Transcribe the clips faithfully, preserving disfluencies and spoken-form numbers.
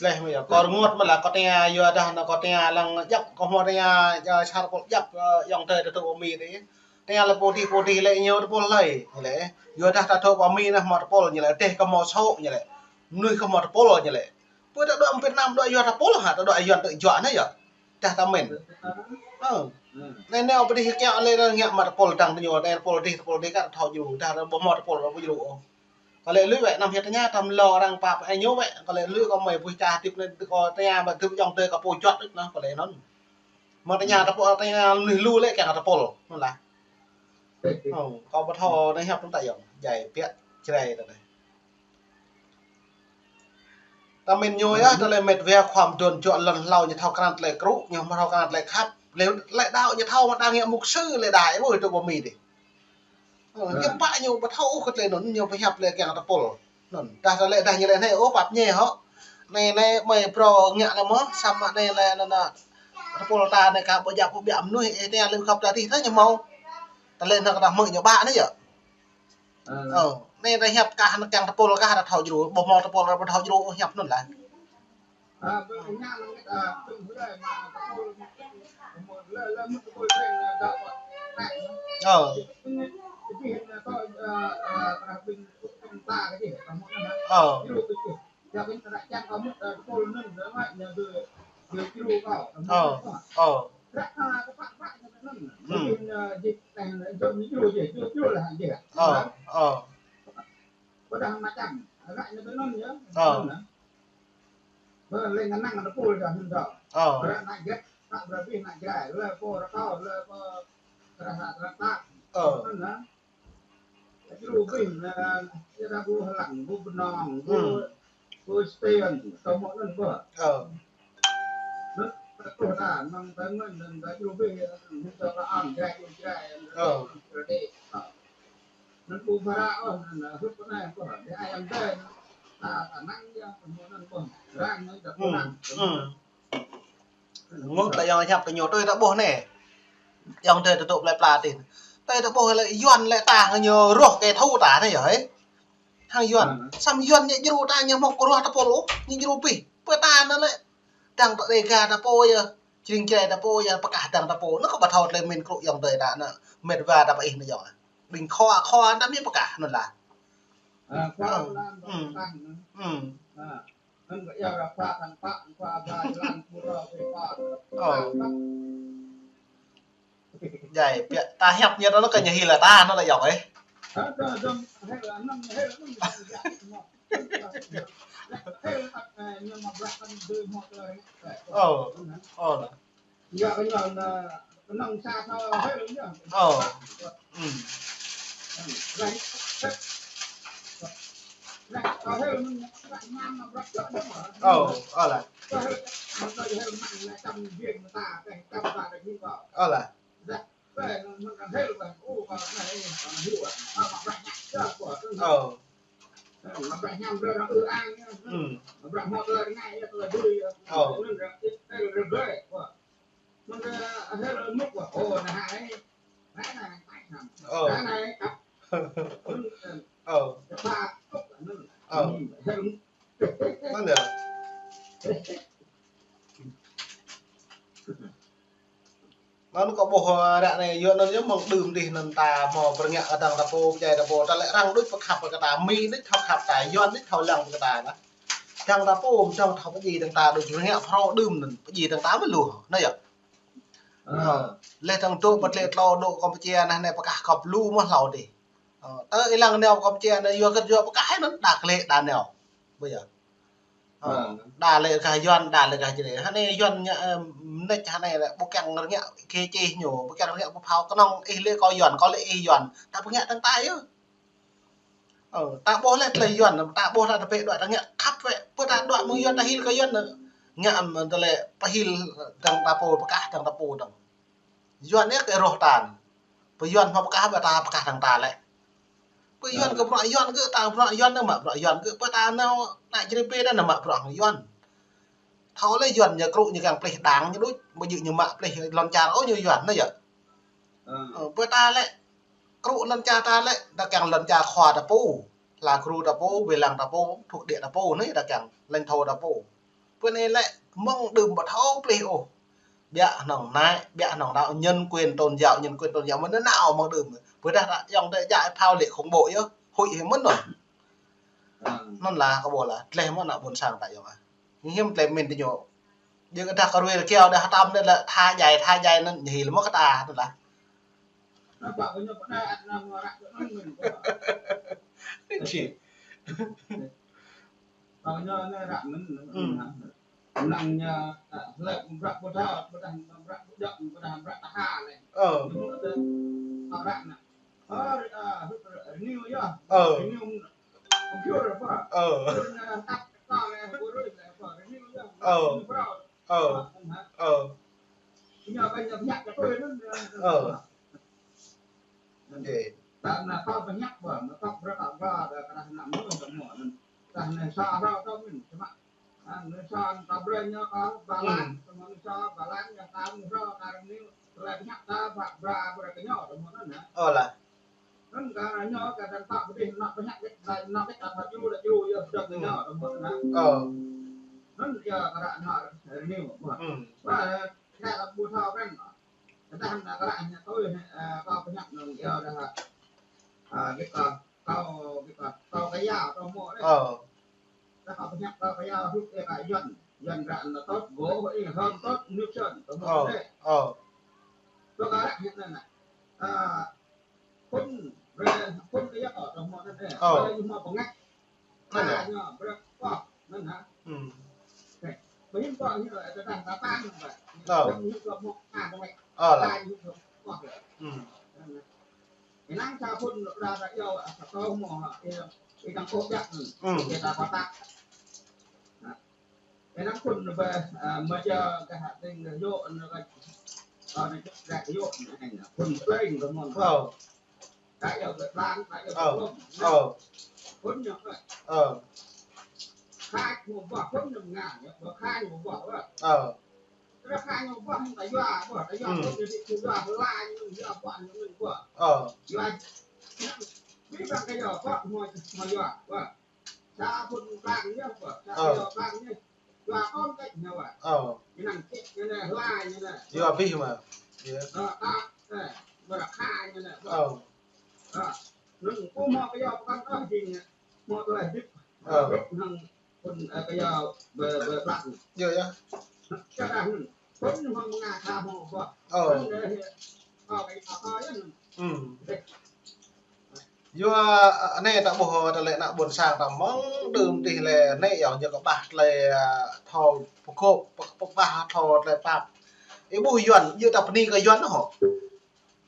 Leh mơ̆ yơh, kâo rơngot mơ̆ lah kâo tơña yua dah anŭn kâo tơña lăng djăp, kâo hmâo tơña, ơ, čar tơpul djăp, ơ, ayŏng adơi tơtŭ pơ Mi dih. Tơña lĕ pô dih, pô dih lĕ ñu tơpul hlơi. Lĕ, yua dah ta tơtŭ pơ Mi anŭn hmâo tơpul ñu lĕ, dêh kơ hmâo sô̆ ñu lĕ. Mơnuih kơ hmâo tơpul ñu lĕ. Pơ ta dŏ Việt Nam dŏ yua tơpul hă, ta dŏ ayŏng adơi juă anŭn yơh. Dah ta mĭn. Ơ. Anai nao pơ dih kiăng lĕ ngă mă tơpul dăng tơ ñu, anai tơpul dih, tơpul dih kah thâo djru, dah ƀu hmâo tơpul ƀu djru ôh. Kơ lĕ lui wĕ, anăm hiăp tơña, tăm lŏ arăng pap ai ñu wĕ, kơ lĕ lui kơ mơi pui čah tip anai, kơ tơña ƀă tŭ ayŏng adơi kơ pô juă đôč anŭn, kơ lĕ anŭn. Mă tơña tơpul, tơña mơnuih lu lĕ kiăng tơpul, anŭn lah. Ơ, kâo ƀu thâo anai hiăp tơña ayŏng, djai biă, Jrai tơ anai. Ta mĭn ñu yơh, tơlơi mĕt wa khua mơ̆ng đưm juă lŏn hlâo ñu thâo krăn tơlơi krŭ, ñu hmâo thâo krăn tơlơi khăp. Lĕ, lĕ đaŏ ñu thâo mơ̆ ta ngă mục sư lĕ đaŏ, ơ, tơpul pơ Mi dih. Ơ, ñu pă ñu ƀu thâo ôh kơ tơlơi anŭn, ñu pơhiăp lĕ kiăng tơpul. Anŭn, dah tơlơi dah ñu lĕ anai, ơ, pap ñe hŏ. Anai, anai, mơi phrâo ngă lĕ mơ̆, samơ̆ anai lĕ anŭn, anŭn. Tơpul ta anai kah ƀu djăp ƀu biă mơnuih, ơ, anai lĕ khăp ta dih, tơña hmâo. Tơlơi anŭn kơ ta hmư̆ ñu ƀă anai yơh. Ơ, anai ta hiăp kah anŭn kiăng tơpul kah ta thâo djru, ƀu hmâo tơpul ƀu thâo djru, hiăp anŭn lah. Ơ. Ơ. Ơ. Ơ. Ơ. Ơ. Ơ. Ơ. Ơ. Ơ. Ơ. Ơ. Ơ. Rơngot lĕ ayŏng hiăp tơ ñu tui ta ƀuh anai. Ayŏng adơi tơtŭ plơi pla tih. Tui ta ƀuh lĕ Yuan lĕ ta hăng ñu roh kơ thâo ta anai yơh, hă. Hăng Yuan. Samơ̆ Yuan ñu djru ta ñu hmâo kơ roh tơpul ôh, ñu djru pih. Pơ ta anŭn lĕ. Dăng ta Dega ta pô yơh. Jring Jrai ta pô yơh, pơkah dăng ta pô. Anŭn kâo ƀu thâo tơlơi mĭn krŭ ayŏng adơi ta anŭn. Mĕt wa ta pơ ih anŭn yơh. Ƀing khua, khua ta mĭn pơkah anŭn lah. Ơ. Ơ. Djai, biă ta hiăp ñu anŭn kơ ñu hil ta anŭn lah ayŏng ơi. Ơ, ơ lah. Ơ. Ơ. Ơ, ơ lah. Ơ lah. Ơ. Ơ. Ơ. Ơ. Ơ. Mơ̆n yơh. Anŭn kâo ƀuh ră anai, yua anŭn yơh mơ̆ng đưm dih anŭn ta hmâo pơrơngiă kơ dăng ta pô, pơdjai ta pô, ta lĕ arăng đôč pơkhăp kơ ta, Mi đôč thâo khăp ta, Yuan đôč thâo lăng kơ ta lah. Dăng ta pô, mơ̆ng thâo pơdjai dăng ta đôč rơngiă phrâo đưm anŭn, pơdjai dăng ta mơ̆ lu, anai yơh. Ơ, leh dăng dŏ pơ tlĕ tlâo dŏ Kampuchia anai, anai pơkah khăp lu mơ̆ hlâo dih. Ơ, tơ ih lăng nao Kampuchia anai yua hơget yua pơkah anŭn đa klĕ đa nao. Ƀu yơh. Ơ, đa lĕ gah Yuan, đa lĕ gah Jrai. Hơnai Yuan ñu, ơ, mơneč hơnai lĕ ƀu kiăng rơngiă kơ čih ñu, ƀu kiăng rơngiă pơphao kơnơ̆ng ih lĕ kâo Yuan, kâo lĕ ih Yuan. Ta pơngiă dăng ta yơh. Ơ, ta ƀuh lĕ tơlơi Yuan, ta ƀuh ta tơpĕ đuaĭ ta ngă khăp wĕ. Pơ ta đuaĭ mơ̆ng Yuan ta hil kơ Yuan, ngă mơ̆n tơlơi pơhil dăng ta pô, pơkah dăng ta pô dăng. Yuan yơh kơ roh ta. Pơ Yuan hmâo pơkah ƀă ta pơkah dăng ta lĕ. Pơ Yuan kơ bruă Yuan kơ ta bruă Yuan anŭn mă bruă Yuan kơ pơ ta nao ană Jrai pơ ta anŭn mă bruă Yuan. Thâo lĕ Yuan ñu krŭ ñu kiăng plih đang ñu đôč, ƀu djơ̆ ñu mă plih lŏn čar ôh ñu Yuan anŭn yơh. Ơ, pơ ta lĕ, krŭ lŏn čar ta lĕ, ta kiăng lŏn čar khua ta pô, hla gru ta pô, wai lăng ta pô, thuộc địa ta pô anai ta kiăng, lãnh thổ ta pô. Pơ anai lĕ mơ̆ng đưm ƀu thâo plih ôh. Biă hnong nai, biă hnong đao, nhân quyền tôn giáo, nhân quyền tôn giáo, mơ̆ng anŭn nao mơ̆ng đưm. Pơ dah ta yŏng tơ jai phao lĕ khủng bố yơh, huĭ hĭ mơ̆n anŭn. Anŭn lah kơ ƀuh lah, tleh mơ̆n ană ƀôn sang ta yŏng ah. Hiam tleh min tơ ñu. Jing dah kơ rui kiao dah tam dah lah tha jai, tha jai anŭn ñu hil mơ̆ kơ ta anŭn lah. Apa kơ ñu pernah ada orang tu anŭn. Či. Kơ ñu anai ră mơ̆n. Hmm. Năng ñu, a, lĕ mơbră ƀu thâo, ƀu dah mơbră ƀu djơ̆, ƀu dah mơbră taha lĕ. Ơ. Ñu mơ̆ tơ, mơbră anai. Ơ, ri-, a, ri-, ri-, renew yơh. Ơ. Renew computer apa. Ơ. Renew tap, tap lĕ, ƀu rui lĕ apa, renew yơh. Ơ. Renew browse. Ơ. Ơ, anŭn hă. Ơ. Ñu ƀu ñu pơhiăp kơ tui anŭn. Ơ. Anŭn. Či. Ta anai ta pơhiăp ƀă, anai ta brơi ta ba, ta kơ anai ană mơnuih ta mơ̆ anŭn. Ta anai sa hrŏ ta min, samơ̆. A, anai sa ta brơi ñu kơ ba lăn, hmm, samơ̆ anai sa ba lăn ñu ta anai hrŏ ta renew, tơlơi pơhiăp ta ba, ba, brơi kơ ñu, ta mơ̆ anŭn hă. Ơ lah. Anŭn kơ ñu kơ ta ta pơdih ană pơhiăp ta, ană pơhiăp ta djru, ta djru, yơh, djru kơ ñu, ta mơ̆ anŭn hă. Ơ. Anŭn yơh kơ ană renew, ƀă. Hmm. Ƀă, kơ ta ƀu thâo kơ anŭn. Tơdah anŭn kơ anai tui, ơ, kơ pơhiăp anŭn yơh dah. A, kơ, kơ, kơ, kơ kơ yua, kơ mơ̆ anai. Ơ. Dah kơ pơhiăp kơ kơ yua hrup ih kơ Yuan. Yuan ră anŭn tơl gô, ih hơm tơl Nixon, kơ mơ̆ anai. Ơ. Kơ kơ ră anai anai. A, phun, brơi, phun kơ yua, kơ mơ̆ anai. Ơ. Brơi ñu mơ̆ pơngăt. Anŭn hă. Anai, brơi, kơ, anŭn hă. Hmm. Ơ. Ơ lah. Hmm. Ơ. Ơ. Ơ. Ơ. Ơ. Ơ. Ơ. Ơ. Yua abih mơ̆. Yơh. Ơ. Ơ. Ơ. Ơ. Yơh, yơh. Ơ. Ơ. Ơ. Yua, ơ, anai ta ƀuh tơlơi ană ƀôn sang ta mơ̆ng đưm tih lĕ anai yơh ñu kơƀah tơlơi, ơ, thâo pơkŏp, pơ-, pơƀah thâo tơlơi pap. Ih ƀuh Yuan, yua ta bơni kơ Yuan hŏ.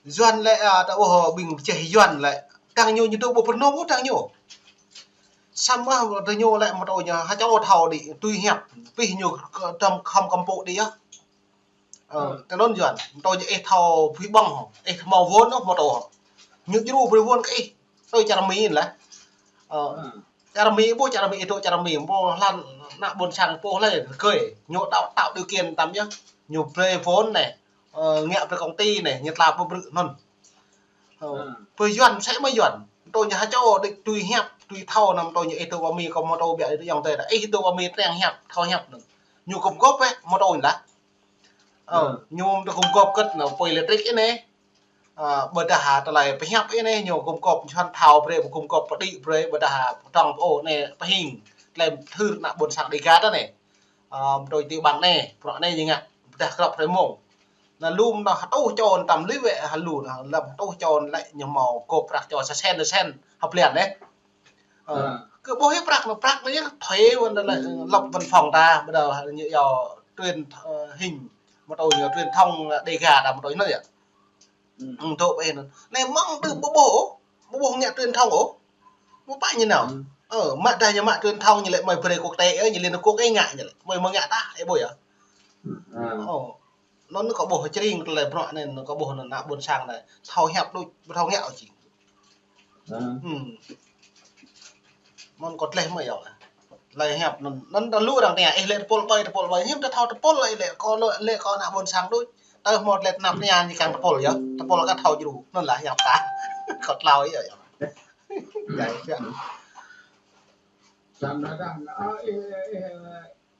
Yuan lĕ, a, ta ƀuh ƀing pơčeh Yuan lĕ. Tang ñu ñu tŭ ƀu pơnô ƀu tang ñu. Samơ̆ ta ñu lĕ mơ̆ tŭ ñu ha čô thâo đĭ tui hiăp. Pih ñu kơ-, tơm khŏm kơmpŭ đĭ yơh. Ơ, tơ anŭn Yuan, mơ̆ tŭ ñu ih thâo phi ƀơ̆ng hŏ, ih thâo mơ̆ vôn hŏ, mơ̆ tŭ hŏ. Ñu djru brơi vôn kơ ih. Tui čar Mi lĕ. Ơ, čar Mi ƀu čar Mi ih tŭ čar Mi ƀu hlan ană ƀôn sang pô hlơi kơi. Ñu đào tạo điều kiện tam yơh. Ñu brơi vôn anai. Ơ, ngă pơ công ty anai, ñu tla pơbrư̆ anŭn. Ơ, pơ Yuan, sĕ mơ̆ Yuan. Mơ̆ tŭ ñu ha čô đĭ tui hiăp, tui thâo anŭn mơ̆ tŭ ñu ih tŭ ƀa Mi kơ mơ̆ tŭ biă ih tui yŏng tơi dah. Ih tŭ ƀa Mi triăng hiăp, thâo hiăp anŭn. Ñu gum gôp ih, mơ̆ tŭ ñu lah. Ơ, ñu mơ̆ tŭ gum gôp kơt anŭn, pơi lêtrik ih anai. Ơ, ƀôdah tơlơi pơhiăp ih anai, ñu gum gôp, čuăn thâo brơi, gum gôp pơđĭ brơi, ƀôdah trong pơ-ôh anai, pơhing, tơlơi thưr ană ƀôn sang Dega ta anai. Ơ, mơ̆ tŭ ti ƀăng anai, prŏ anai ñu ngă, ƀôdah krăp hrơi mông. Anŭn lŏm anŭn hơtuh čô tam lui wĕ hơlu anŭn, lŏm hơtuh čô lĕ ñu mơ̆ gôp prăk čô sa sen, sa sen, hơplian anai. Ơ, kơ ƀuh yơh prăk anŭn, prăk anŭn yơh thuê wăn lĕ, lŏp văn phòng ta, bắt đầu ñu yua truyền, ơ, hình, mơ̆ tŭ ñu truyền thông Dega ta mơ̆ tŭ anŭn yơh. Ơ, tŭ ƀe anŭn. Anai mơ̆ng đưm ƀu ƀuh ôh, ƀu ƀuh ngă truyền thông ôh. Mơ̆ pă ñu nao. Ơ, mă dah ñu mă truyền thông ñu lĕ mơi brơi quốc tế ơi, ñu Liên Hợp Quốc ơi ngă ñu lĕ. Mơi mơ̆ ngă tah, ih ƀuh yơh. Ơ. Anŭn kơ ƀuh čring tơlơi bruă anai, kơ ƀuh anŭn ană ƀôn sang anai. Thâo hiăp đôč, ƀu thâo ngă ôh čing. Ơ. Hmm. Anŭn kơ tleh mơ̆ yơh. Tơlơi hiăp anŭn, anŭn ta lu arăng tơña, ih lĕ tơpul ƀơi, tơpul ƀơi. Hiư̆m ta thâo tơpul ih lĕ, kơ lĕ, lĕ kơ ană ƀôn sang đôč. Tơl hmâo tơlơi tơnap tơña ñu kiăng tơpul yơh. Tơpul kơ thâo djru, anŭn lah hiăp ta. Kơ tlâo yơh yơh. Jai phiăn. Samơ̆ dah, ơ, ih, ih,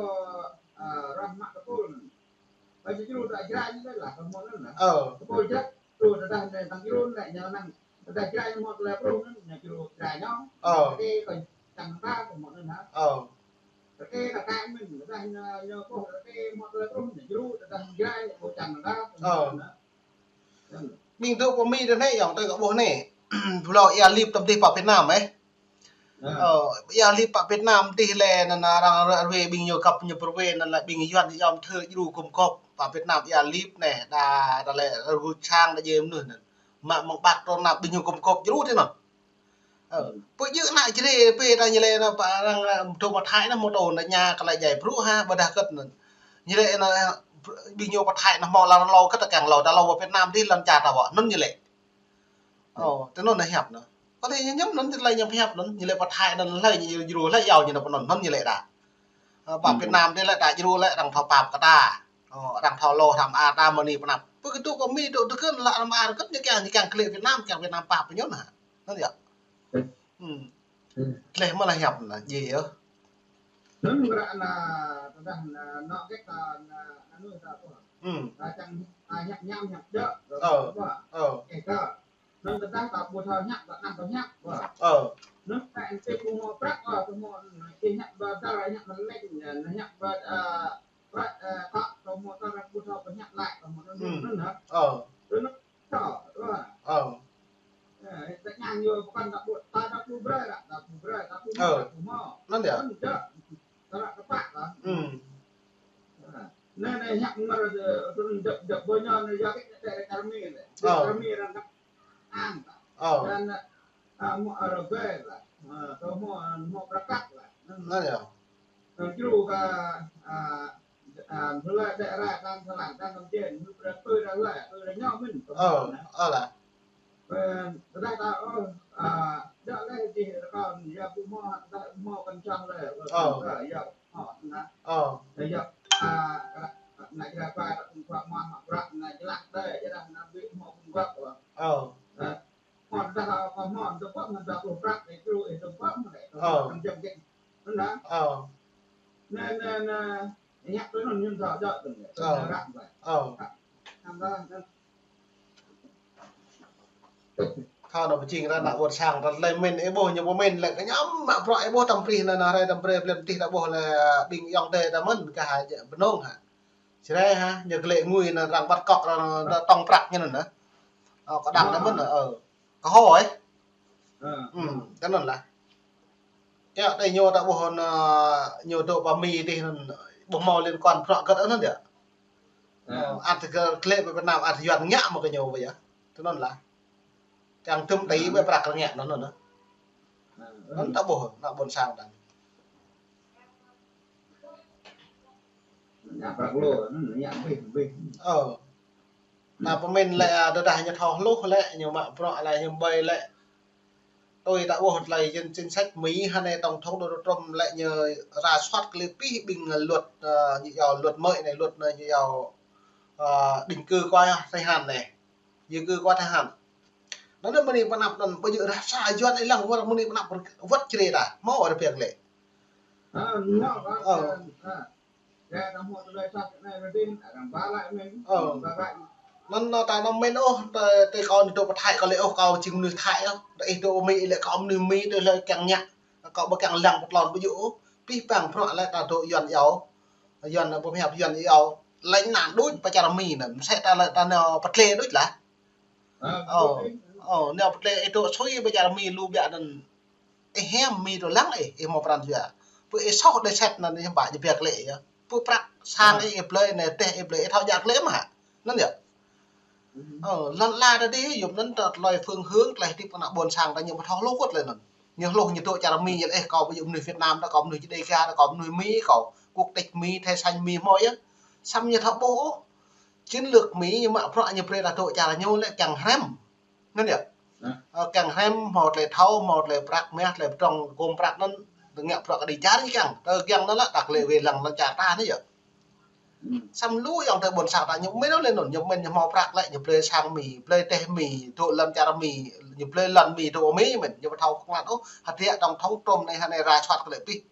ƀuh, a, rah mă tơpul anŭn. Ƀơi Jrai ñu dah lah, kơ mơ̆n anŭn lah. Ơ. Tơpul Jrai, tơdah anai tang Jrai anai, ñu năng, tơdah Jrai ñu mơ̆ tơlơi pruh anŭn, ñu Jrai Jrai ñu. Ơ. Tơkê kơ čang ta, kơ mơ̆n anŭn lah. Ơ. Tơkê ta kai mơ̆n, tơdah ñu, ñu ƀuh, tơkê mơ̆ tơlơi pruh, ñu Jrai, tơdah Jrai, kơ čang ta, kơ mơ̆n anŭn lah. Ơ. Ƀing dŏ pơ Mi tơ anai, yŏng tơ kơ ƀuh anai. Bơlâo ia lip tơm tih pă Việt Nam, ơ. Ơ, ia lip pă Việt Nam tih lĕ anŭn arăng ră ruai ƀing ñu găp ñu pơruai anŭn lĕ ƀing Yuan yom thơ Jrai gum gŏp pă Việt Nam ia lip anai, đa, đa lĕ rơgŭ sang đa jĕ mơnuih anŭn. Mă mơ̆ng ƀăk tơ anăp ƀing ñu gum gŏp Jrai tih anŭn. Ơ, pơ jĕ ană Jrai pơ ta ñu lĕ anŭn pă arăng, ơ, dŏ pơ Thái anŭn mơ̆ tơ anŭn ñu kơ lĕ jai bruă ha, ƀôdah kơ̆t anŭn. Ñu lĕ anŭn, ơ, ƀing ñu pơ Thái anŭn hmâo lăng hlâo kơ̆t kang hlâo, đa hlâo pơ Việt Nam tih lŏn čar ta wơ̆t, anŭn ñu lĕ. Ơ, tơ anŭn anai hiăp anŭn. Kơ tơ ñu ñăm anŭn tơ lĕ ñăm hiăp anŭn, ñu lĕ pơ Thái anŭn hlơi ñu Jrai hlơi iâu ñu anŭn pơ anŭn, anŭn ñu lĕ đa. Ơ, pă Việt Nam tih lĕ ta Jrai lĕ arăng thâo pap kơ ta. Ơ, arăng thâo lŏ hrăm a ta mơ̆ anai pơ anăp. Pơ kơ dŏ pơ Mi dŏ tơkơ̆n lă hrăm a kơ̆t ñu kiăng, ñu kiăng klĕ Việt Nam, kiăng Việt Nam pap pơ ñu anŭn. Anŭn yơh. Hmm. Klĕ mơ̆ lah hiăp anŭn, jĕ yơh. Anŭn ră anai, tơdah anŭn, anŭn kĕ ta, anŭn, anŭn ta ƀuh. Hmm. Ta čang, ta hiăp ñăm, hiăp djơ̆, ta ƀuh. Ơ. Kĕ ta. Anŭn tơdah ta ƀu thâo hiăp, ta anăm thâo hiăp, ƀuh. Ơ. Anŭn ta ente ƀu hmâo prăk, ƀuh, ƀu hmâo, kĕ hiăp ƀă dar, hiăp mơlĕ, hiăp ƀă, a, prăk, a, kăk, ƀu hmâo dar, ƀu thâo pơhiăp laĭ, ƀu hmâo anŭn, hmm, anŭn, ha. Ơ. Anŭn Thâo, ƀuh. Ơ. Ơ, ta ñang ñu pơkŏn ta ƀu, ta, ta ƀu brơi ră, ta ƀu brơi, ta ƀu, ơ, mă, ta ƀu mă. Anŭn yơh. Anŭn yơh. Ta ră tơpă lah. Hmm. Ơ. Anai, anai hiăp mơ̆r, ơ, tơlơi djŏp, djŏp ƀơi ñu anai yua kĕ ta ră čar Mi anai. Ơ. Čar Mi arăng kăt ang ta. Ơ. Dan, a, mă arăng brơi lah. A, tơ mă, mă prăk lah. Anŭn yơh. Ơ, Jrai kơ, a, a, hlơi đĕ rai tang sơlan tang tang jên, hlơi pơrơpơi rai hlơi, pơrơpơi rai ñu mơ̆n. Ơ, ơ lah. Pơ, tơdah ta, ơ, a, djơ̆ lĕ jih rơkâo, ia ƀu hmâo, tơdah hmâo kăn čang lĕ, ơ, ơ, ia hmâo, anŭn. Ơ. Ia, a, ană Jrai ƀă, ta ƀu hmâo mă prăk, ană Jrai lah đĕ, jơlah ană ƀu hmâo kăn găp, ơ. Ơ. Ơ. Hmâo tơdah, ơ, hmâo tơpă, hmâo tơdah pluh prăk, ih tru, ih tơpă, hmâo lĕ, ơ, hmâo tơjăm kĕ. Anŭn hă? Ơ. Anai, anai, anai, hiăp tui anŭn ñu thâo djơ̆ tui anŭn. Ơ. Tui anŭn ră ƀă. Ơ. Hă, anŭn. Thâo anŭn pơjing ră ană ƀôn sang, ră lĕ mĭn ih ƀuh, ñu ƀu mĭn lĕ kơ ñăm mă bruă ih ƀuh tơm prih anŭn, anŭn hrơi tơm brơi blan tih ta ƀuh lĕ ƀing ayŏng adơi ta mơ̆n kơ ha, jĕ Bơnông hă. Jrai hă, ñu glĕ ngui anŭn arăng wơ̆t kŏk anŭn, anŭn tŏng prăk ñu anŭn hă. Ơ, kơ đang ta mơ̆n, ơ. Kơ hŏ, ơ. Ơ. Hmm, kơ anŭn lah. Kiăng tơ ñu ta ƀuh anŭn, ñu dŏ pơ Mi tih anŭn, ƀu hmâo liên quan prăk kơ anŭn yơh. Ơ. Ơ, ăt kơ klĕ pơ Việt Nam, ăt Yuan ngă mă kơ ñu ƀơi yơh. Tơ anŭn lah. Kiăng tơm tih ƀơi prăk ngă anŭn anŭn. Ơ. Anŭn ta ƀuh, ană ƀôn sang ta. Ngă prăk lu, anŭn ngă bih, bih. Ơ. Anŭn pơmĭn lĕ, a, tơdah ñu thâo hluh lĕ, ñu mă bruă lĕ, ñu ƀơi lĕ. Tui ta ƀuh tơlơi chính, chính sách Mi hă anai tổng thống Donald Trump lĕ ñu rà soát kơ lĕ pih ƀing luật, ơ, ñu iâu luật mới anai, luật anai ñu iâu, ơ, định cư quá thời hạn anai. Di cư quá thời hạn. Anŭn mơ̆ anai pơ anăp anŭn, ƀơi jơ̆ rah sa Yuan ih lăng wơ̆t mơ̆ anai pơ anăp wơ̆t Jrai ta. Hmâo arăng pơhiăp lĕ. Ơ. Anŭn, anŭn ta anăm mĭn ôh, tơ, tơ kâo dŏ pơ Thái kâo lĕ ôh, kâo jing mơnuih Thái ôh. Tơ ih dŏ pơ Mi lĕ kâo mơnuih Mi, tơ hlơi kiăng ngă. Kâo ƀu kiăng lăng pơtlon ƀu djơ̆ ôh. Pih păng bruă lĕ ta dŏ Yuan iâu. Yuan ƀu pơhiăp Yuan iâu. Lĕ anŭn đôč pơ čar Mi anŭn. Mơsĕ ta lĕ ta nao pơtlĕ đôč lah. Ơ, ơ, nao pơtlĕ ih dŏ sui pơ čar Mi lu biă anŭn. Ih hiam Mi dŏ lăng ih, ih hmâo pran jua. Pơ ih soh đe set anŭn ih ƀă jơ̆ biă klĕ yơh. Pơ prăk sang ih, ih blơi anai, teh ih blơi, ih thâo djă klĕ mơ̆ hă. Anŭn yơh. Ơ, lŏn ala ta dih, yôm anŭn ta tơlơi phương hướng, tơlơi hơdip kơ ană ƀôn sang ta ñu ƀu thâo hluh kơ tơlơi anŭn. Ñu hluh ñu dŏ čar Mi, ñu laĭ, ơ, kâo ƀu djơ̆ mơnuih Việt Nam, ta kâo mơnuih Čêđê Ga, ta kâo mơnuih Mi, kâo quốc tịch Mi, thẻ xanh Mi hmâo yơh. Samơ̆ ñu thâo ƀuh ôh. Chiến lược Mi ñu mă bruă ñu brơi ta dŏ čar ñu lĕ kiăng hrăm. Anŭn yơh. Ơ, kiăng hrăm, hmâo tơlơi thâo, hmâo tơlơi prăk mah, tơlơi pơdrŏng gôm prăk anŭn, ngă bruă kơđi čar ñu kiăng. Tơ kiăng anŭn lĕ, ta lĕ wai lăng lŏn čar ta anai yơh. Samơ̆ lu ayŏng adơi ƀôn sang ta ñu mĭn lĕ anŭn, ñu mĭn ñu hmâo prăk lĕ, ñu blơi sang Mi, blơi teh Mi, dŏ lăm čar Mi, ñu blơi lŏn Mi, dŏ Mi mĭn, ñu ƀu thâo kơnăl ôh, hơdră tổng thống Trump anai hơnai rà soát kơ lĕ pih.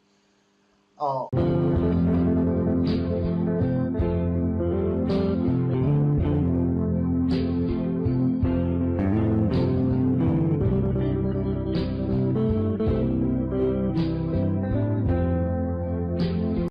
Ơ.